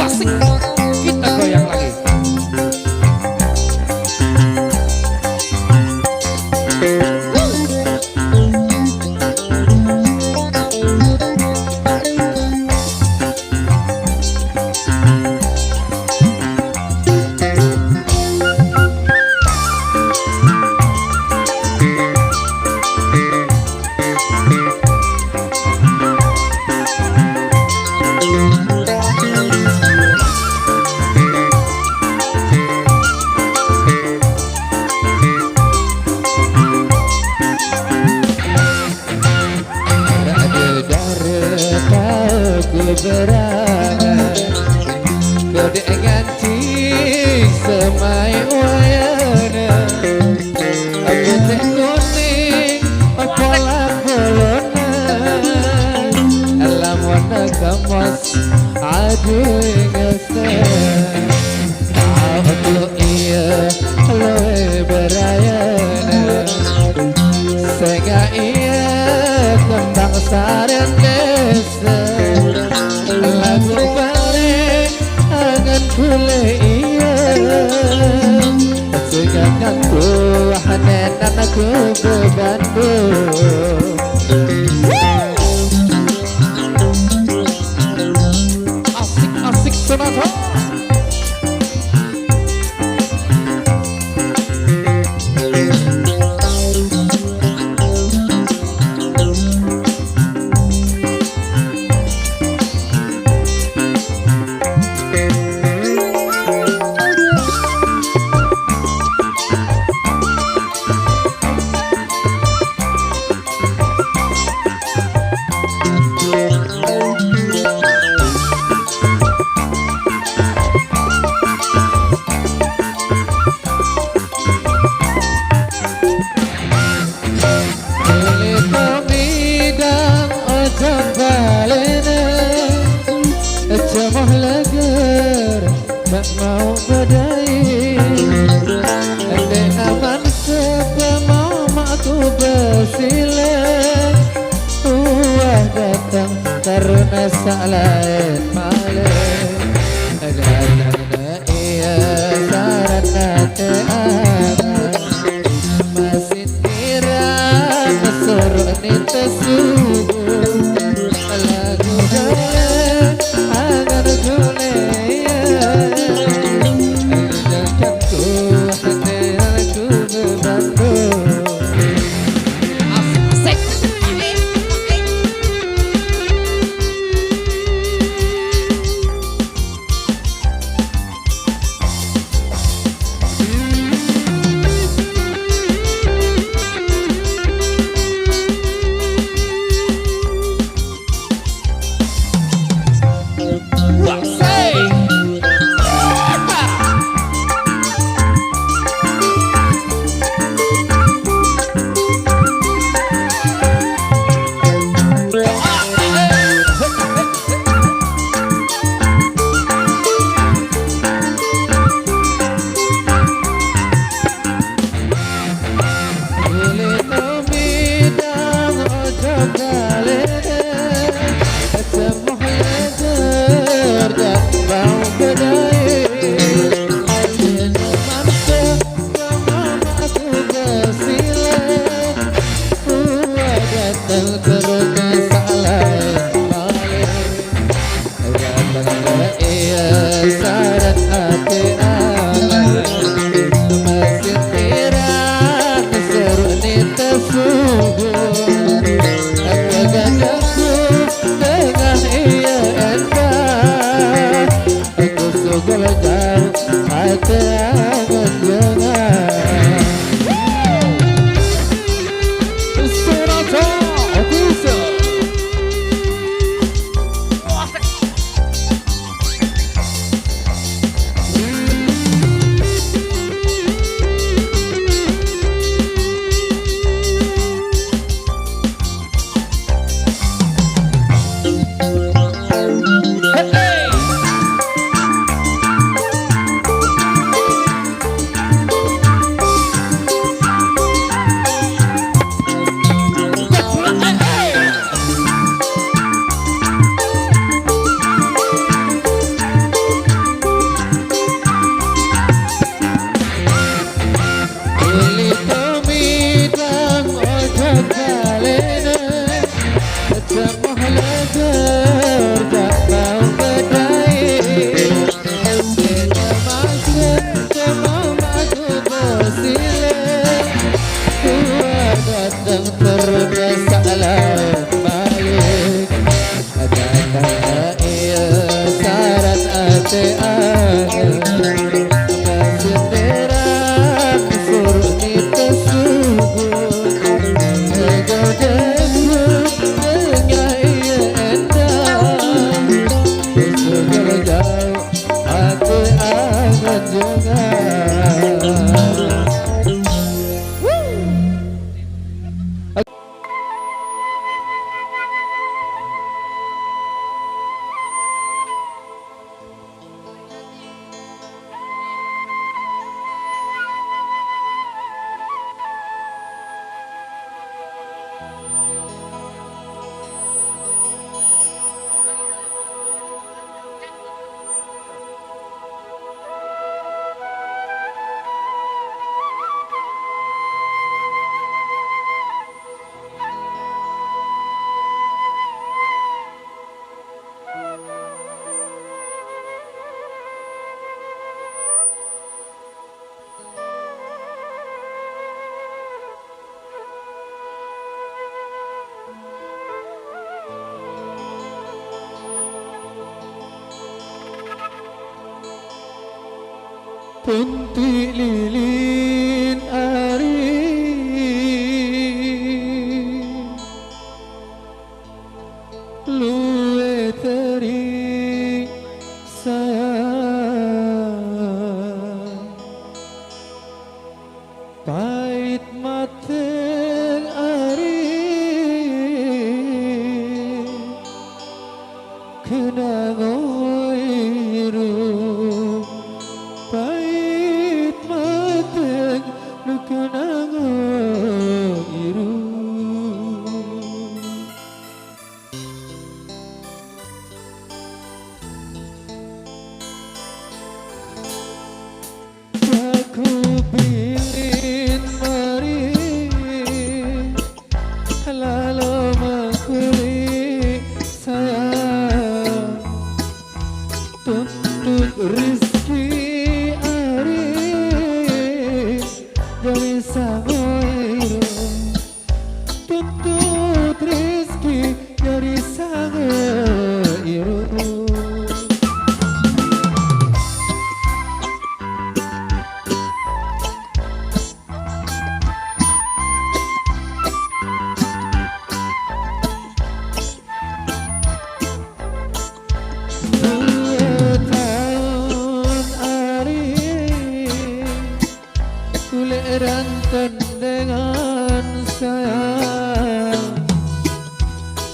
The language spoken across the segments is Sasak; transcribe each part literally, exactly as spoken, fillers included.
Asik. Kita goyang lagi. Dare tau ku berana, kau dek nganti semai wayana. Aku tek kuning, pola kolona, lamun kemos, aduh ingesan. Aku iya luwe berayana, sehingga iya kembang saren desa. Lagu balik angan kule iya, sehingga ngaku hanenan aku bebandu. Asik-asik Sonata. Lele pamidang ojang balena, cemoh leger tak mau badai. Ende aman sepe mau mak aku besile, uwah datang karena sak lain malih. Datang iya, saran ate anak, masih kira mesur ni tesubuh. Lagu gale, angan gule, ya. Jangan ku hati, aku bebandu. Asik. Punti lilin ari luwe teri sayang. Pait mateng ari kenang oiru. Pait mateng nu kenang oiru. Aku bilin mari lalo mengkuli sayang. Tuntut rizki ari dari sangoiru. Tuntut rizki dari sangoiru. Dua tahun ari kuleran tendengan sayang.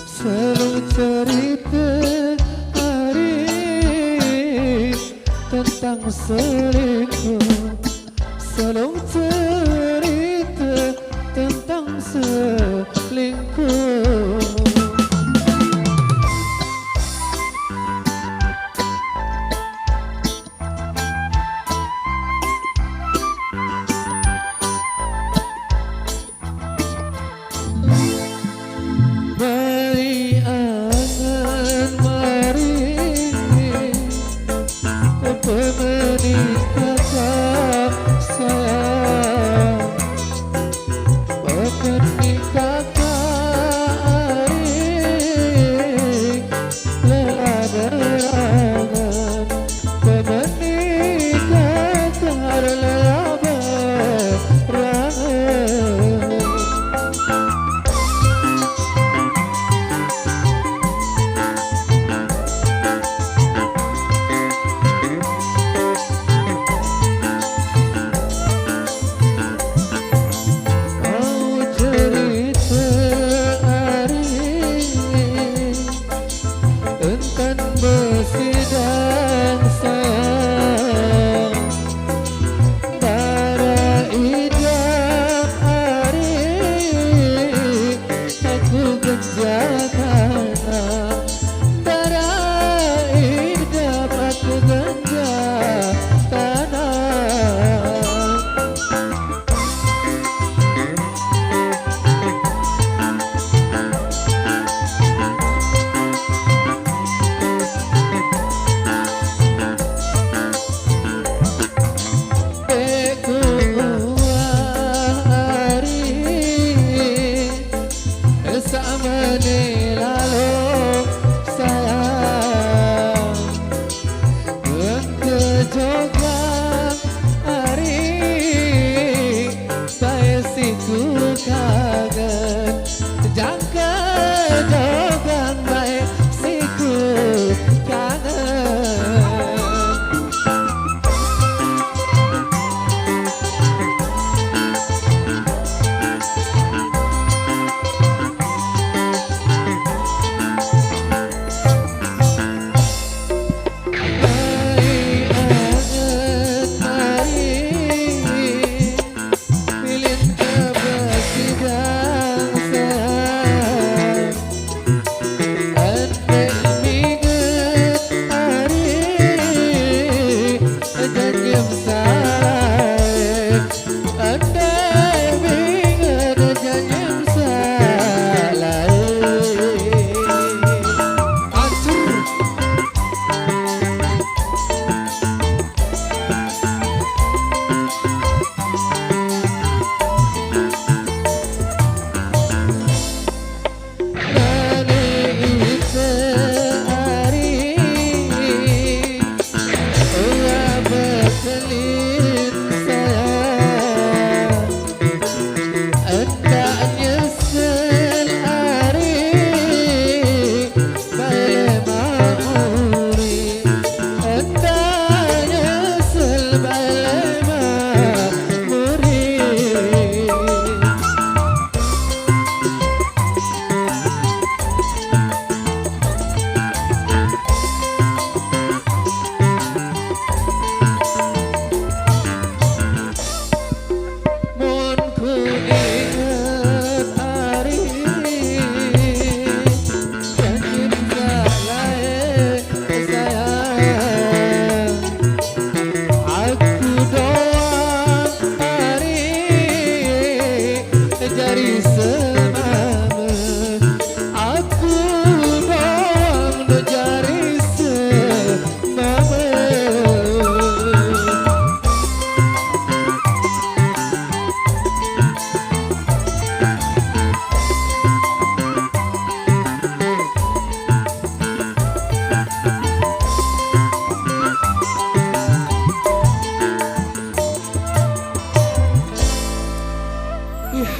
Selung cerita ari tentang selingkuh. Selung cerita tentang selingkuh. Baik angan mari pemeni kakak sayang. Pemeni kakak ari lelah berangan. Pemeni kakak ari lelah berangan. Au cerita ari entan besidang sayang. Bara idap ari aku genjal tanah. Bara idap aku genjal tanah.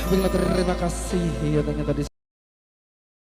Bilang terima kasih ya, ternyata di